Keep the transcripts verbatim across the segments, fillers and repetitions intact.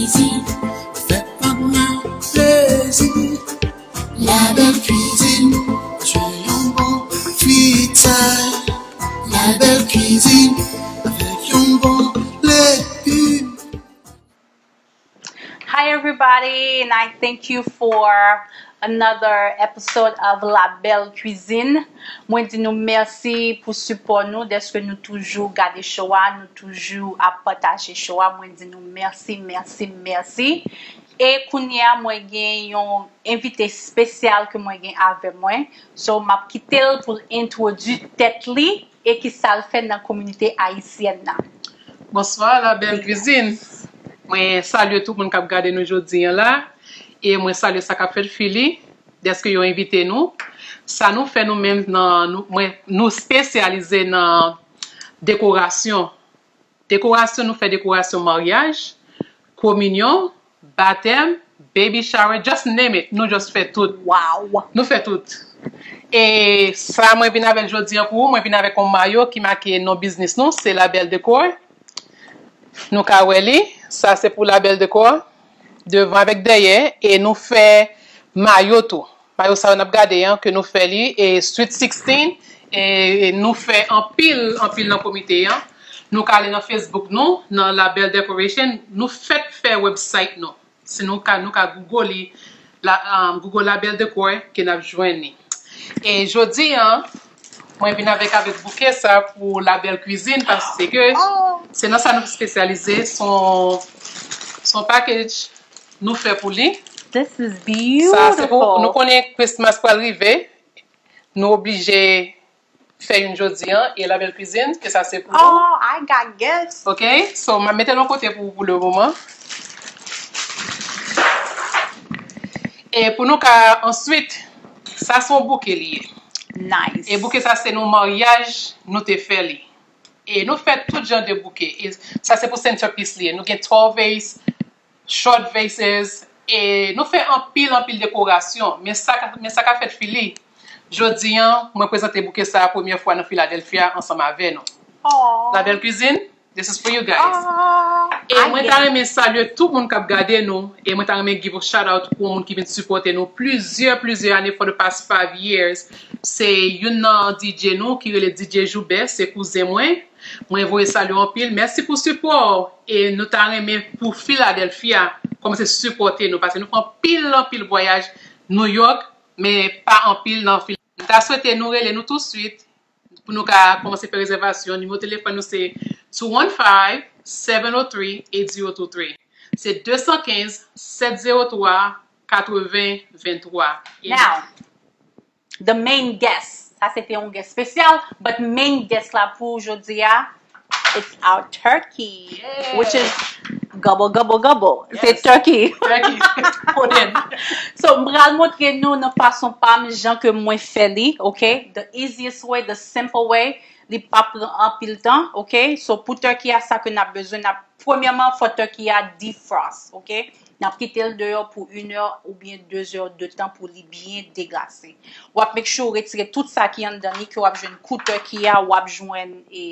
Fè fanm nan plezi. La belle cuisine, se yon bon fritay. La belle cuisine, avèk yon bon legim. Hi everybody, and I thank you for another episode of La Belle Cuisine. Mwen di nou mèsi pou sipò nou, dèske nou toujou gade show a, nou toujou ap pataje show a. Mwen di nou mèsi, mèsi, mèsi. E kounye a, mwen gen yon envite espesyal ke mwen gen avè mwen. So, m ap kite l pou l entwodui tèt li e ki sa l fè nan kominote ayisyèn nan. Bonswa, La Belle Cuisine. Mwen salye tout moun k ap gade nou jodi an la. E mwen salye sa k ap fèt Fili, dèske yo envite nou. Sa nou fè nou menm nan, nou, mwen, nou espesyalize nan dekorasyon. Dekorasyon, nou fè dekorasyon maryaj, kominyon, batèm, baby shower, just name it. Nou just fè tout. Wow! Nou fè tout. E sa mwen vin avèk jodi an pou ou, mwen vin avèk yon mayo ki make non biznis nou, se La Belle Decor. Nou ka wè li, sa se pou La Belle Decor, devan avèk dèyè, e nou fè mayo tou. Mayo sa yo n ap gade an, ke nou fè li, e Sweet Sixteen, e nou fè anpil, anpil nan komite an. Nou ka ale nan Facebook nou, nan La Belle Decoration, nou fèk fè website nou. Si nou ka, nou ka Google li, la, um, Google La Belle Decor, ke n ap jwenn li. E jodi an, mwen vin avèk, avèk bouke sa pou La Belle Cuisine, paske se nan sa nou espesyalize, son, son package nou fè pou li. This is beautiful. Sa se pou, nou konnen Christmas pral rive, nou oblije fè youn jodi an, e La Belle Cuisine, ke sa se pou ou. Oh, I got gifts. Ok, so m ap mete l yon kote pou, pou le moman. E pou nou ka answit, sa se yon bouke li ye. Nice. E bouke sa se nan maryaj nou te fè li. E nou fè tout jan de bouke. E sa se pou centerpiece li ye. Nou gen tall vase, short vases, e nou fè anpil, anpil dekorasyon. Men sa, men sa ka fèt Fili, jodi an, mwen prezante bouke sa a premyè fwa nan Philadelphia ansanm avè nou. Oh. La Belle Cuisine, this is for you guys. Oh, E mwen ta renmen salye tout moun k ap gade nou, e mwen ta renmen give a shout out pou moun ki vin sipòte nou plizyè, plizyè ane, for the past five years. Se youn nan D J nou ki rele D J Joubert, se kouzen mwen. Mwen voye salye w anpil. Mèsi pou sipò w. E nou ta renmen pou Philadelphia kòmanse sipòte nou, paske nou fè anpil, anpil vwayaj New York, men pa anpil nan Philadelphia. M ta swete nou rele nou touswit pou nou ka kòmanse fè rezèvasyon. Nimewo telefòn nou se two one five, seven oh three, eight zero two three. Se de san kenz, sèt zewo twa, katreven venntwa. E Now, the main guest. Sa se te yon guest spesyal, but main guest la pou jodi a, it's our turkey, Yeah. which is gobble, gobble, gobble. Se Yes. Turkey. Turkey. Koden. So, m pral montre nou nan fason pa m, jan ke mwen fè li, ok? The easiest way, the simple way, li pa pran anpil tan, ok? So, pou turkey a, sa ke n ap bezwen, n ap, premyèman, fò turkey a defrost, ok? N ap kite l deyò pou inè oubyen dezè de tan pou li byen deglase. W ap make sure ou retire tout sa ki anndan li, ke w ap jwenn kou turkey a, w ap jwenn e,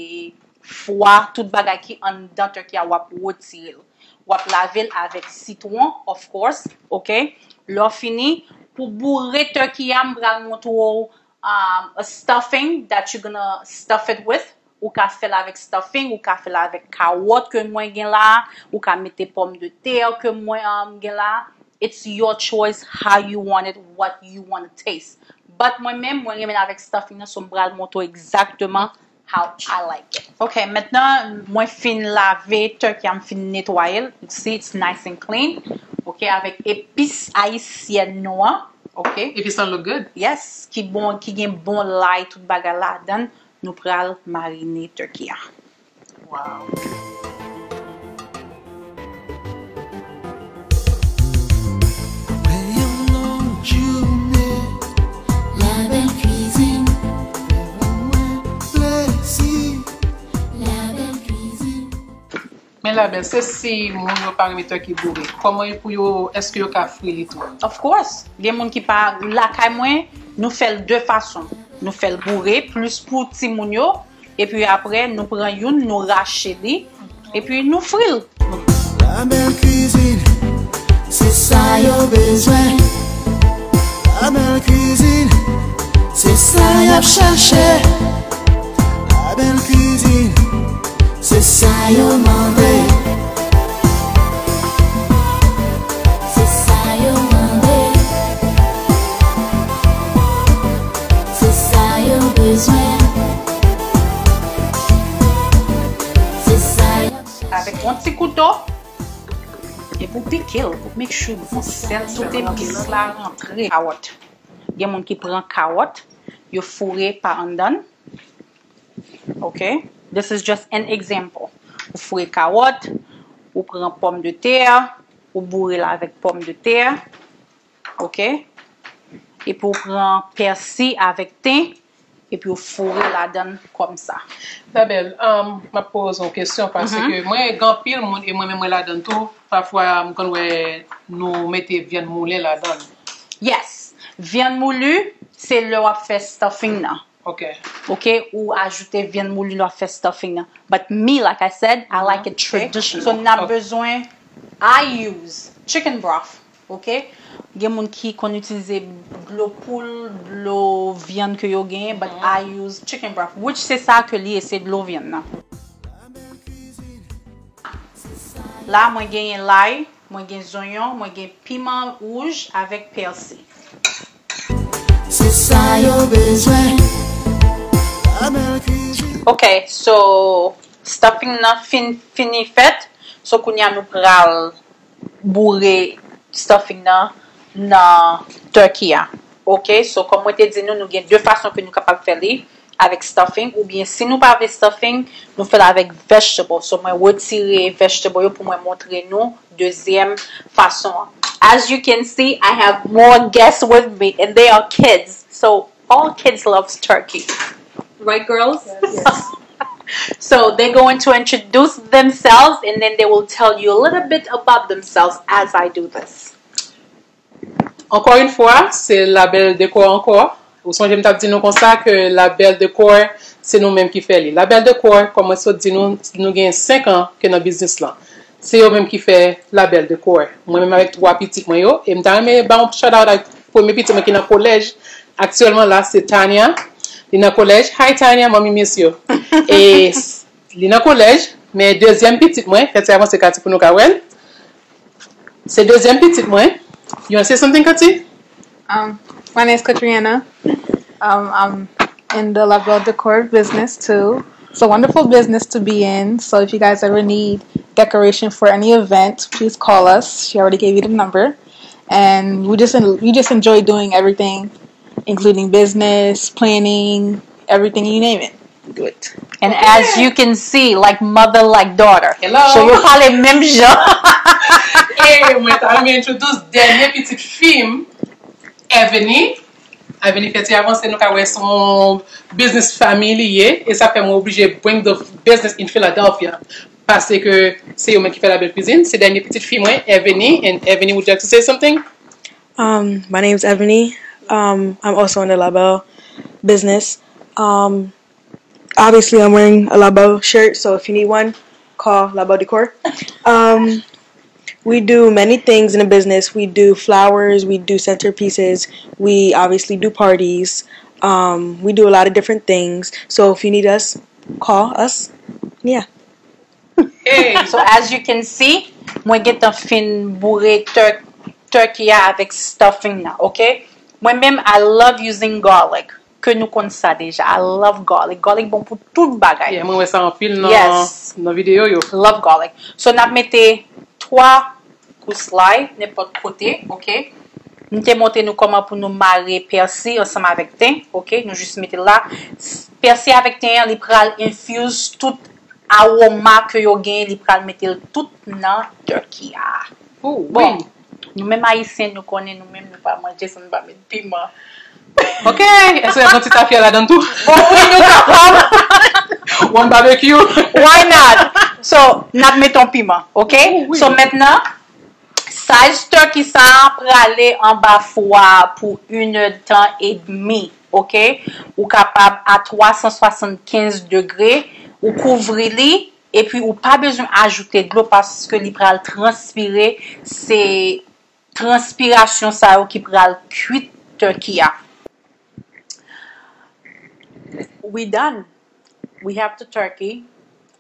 fwa, tout bagay ki anndan turkey a, w ap retire l. W ap lave l avèk sitwon, of course, ok? Lè w fini, pou boure turkey a, m pral montre w um, a stuffing that you're gonna stuff it with. Ou ka fè l avèk stuffing, ou ka fè l avèk kawòt ke mwen gen la, ou ka mete pòm de tè ke mwen um, gen la. It's your choice how you want it, what you want to taste. But mwen menm, mwen renmen l avèk stuffing nan, so m pral montre w egzakteman how I like it. Ok, mentnan, mwen fin lave turkey a, m fin netwaye l. See, it's nice and clean. Ok, avèk epis ayisyèn nou an. Ok. Epis lan look good. Yes, ki bon, ki gen bon lay, tout bagay ladan. Nou pral marine turkey a. Wow. Apre yon long jounen, La Belle Cuisine fè mwen plezi. La Belle Cuisine. Men La Belle, se si moun yo pa renmen turkey boure, kòman e pou yo, èske yo ka fri li tou? Of course, gen moun ki pa lakay mwen, nou fè l de fason. Nou fè l boure, plis pou timoun yo, epi apre nou pran youn, nou rache li, epi nou fri l. La bèl kwizin, se sa yo bezwen. La bèl kwizin, se sa y ap chache. La bèl kwizin, se sa yo mande. Se sa yo mande. Se sa yo bezwen. Se sa y ap chache. Avèk yon ti kouto, epi w pike l, ou make sure bon sèl tout epis la rantre. Kawòt. Gen moun ki pran kawòt, yo foure pa anndan. Ok? This is just an example. Ou foure kawòt, ou pran pòmdetè, ou boure l avèk pòmdetè. Ok? Epi ou pran pèsi avèk ten, epi ou foure ladan l kòmsa. Labèl, um, m ap poze yon kesyon, paske mwen gen anpil moun, e mwen menm mwen ladan tou, pafwa m konn wè nou mete vyann moulen ladan. Yes. Vyann mouli, se lè w ap fè stuffing nan. Ok. Ok, ou ajoute vyann mouli lè w ap fè stuffing nan. But me, like I said, I like it traditional. So, n ap bezwen, I use chicken broth, ok? Gen moun ki konn itilize dlo poul, dlo vyann ke yo genyen, but I use chicken broth, which se sa ke li ye, se dlo vyann nan. La, mwen genyen lay, mwen gen zonyon, mwen gen piman wouj avèk pèsi. Se sa yo bezwen. La bèl kwizin. Ok, so, stuffing nan fin, fini fèt. So, kounye a nou pral boure stuffing nan nan turkey a. Ok, so, kòm mwen te di nou, nou gen de fason ke nou kapab fè li, avèk stuffing, oubyen si nou pa vle stuffing, nou fè l avèk vegetable. So, mwen retire vegetable yo pou mwen montre nou dezyèm fason an. As you can see, I have more guests with me, and they are kids. So, all kids loves turkey. Right, girls? Yes. So, they're going to introduce themselves, and then they will tell you a little bit about themselves as I do this. Encore une fois, se Labelle Decor ankò. Ou sonje m t ap di nou konsa ke Labelle Decor, se nou menm ki fè li. Labelle Decor, kòm mwen sot di nou, nou gen senk an ke nan biznis lan. Se yo menm ki fè Labelle Decor. Mwen menm avèk twa pitit mwen yo, e m ta renmen ba yon shout out ak premye pitit mwen ki nan kolèj. Aktyèlman la, se Tania. Li nan kolèj. Hi Tania, manmi mesye. E s- li nan kolèj, men dezyèm pitit mwen, Katy avanse Katy pou nou ka wè l. Se dezyèm pitit mwen. You wanna say something, Katy? Um, my name is Katriana. Um, I'm in the Labelle Decor business too. It's a wonderful business to be in. So if you guys ever need decoration for any event, please call us. She already gave you the number. And we just en- we just enjoy doing everything, including business, planning, everything, you name it. We do it. And as you can see, like mother, like daughter. Hello. So yo pale menm jan. E mwen ta renmen introduce dènye pitit fi m, Evany. Evany fè ti avanse, nou ka wè se yon business family li ye, e sa fè mwen oblije bring the business in Philadelphia. Paske se yo menm ki fè Labelle Cuisine. Se dènye pitit fi mwen, Evany. And Evany, would you like to say something? Um, my name's Ebony. Um, I'm also in the Labelle business. Um, obviously, I'm wearing a Labelle shirt, so if you need one, call Labelle Decor. Um, we do many things in the business. We do flowers, we do centerpieces, we obviously do parties. Um, we do a lot of different things. So if you need us, call us. Yeah. So as you can see, mwen gentan fin boure tur- turkey a avèk stuffing nan, ok? Mwen menm, I love using garlic. Ke nou konn sa deja. I love garlic. Garlic bon pou tout bagay. Yeah, mwen wè sa anpil nan, Yes. nan videyo yo. Love garlic. So n ap mete twa gous lay nenpòt kote, ok? M te montre nou kòman pou nou mare pèsi ansanm avèk ten, ok? Nou jis mete l la. Pèsi avèk ten an, li pral infuse tout awoma ke yo genyen, li pral mete l tout nan turkey a. Oh, Bon, nou menm ayisyen, nou konnen nou menm nou pa manje san nou pa met piman. Ok, èske w ap ti tafya ladan tou? Bon, wi, nou kapab. One barbecue. Why not? So, n ap met yon piman, ok? So, mentnan, size turkey sa a prale anba fou a pou inèdtan edmi, ok? Ou kapab a twa san swasannkenz degre, ou kouvri li, Epi ou pa bezwen ajoute dlo paske li pral transpire, se transpirasyon sa yo ki pral kwit turkey a. We done. We have the turkey.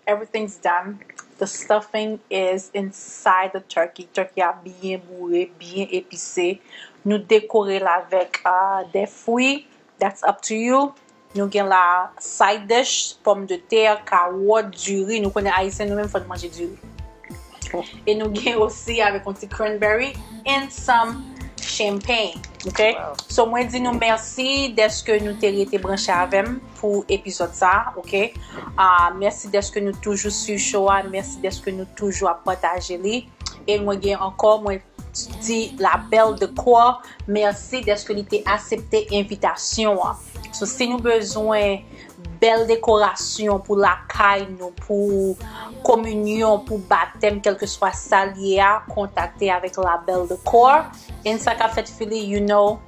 Everything's done. The stuffing is inside the turkey. Turkey a byen boure, byen epise. Nou dekore l avèk uh, de fwi. That's up to you. Nou gen la side dish, pòmdetè, kawòt, diri. Nou konnen Ayisyen, nou menm, fò n manje diri. E nou gen osi avèk yon ti cranberry and some champagne. Ok? So, mwen di nou mèsi dèske nou te rete branche avè m pou epizòd sa. Ok? Ah, mèsi dèske nou toujou swiv show a. Mèsi dèske nou toujou ap pataje li. E mwen gen ankò, mwen di La Belle Decor mèsi dèske li te aksepte envitasyon an. So, si nou bezwen bèl dekorasyon pou lakay nou, pou kominyon, pou batèm, kèlkeswa sa l ye a, kontakte avèk La Belle Decor. And sa k ap fèt Philly, you know,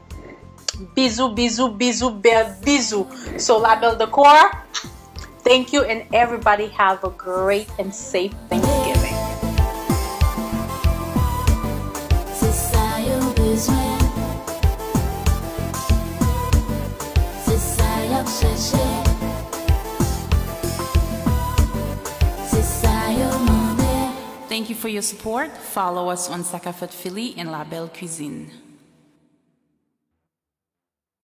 bizou, bizou, bizou, bèl bizou. So, La Belle Decor, thank you and everybody have a great and safe Thanksgiving. Se sa yo bezwen. Se sa y ap chèche. Se sa yo mande. Thank you for your support. Follow us on Sa K Fèt Philly and La Belle Cuisine.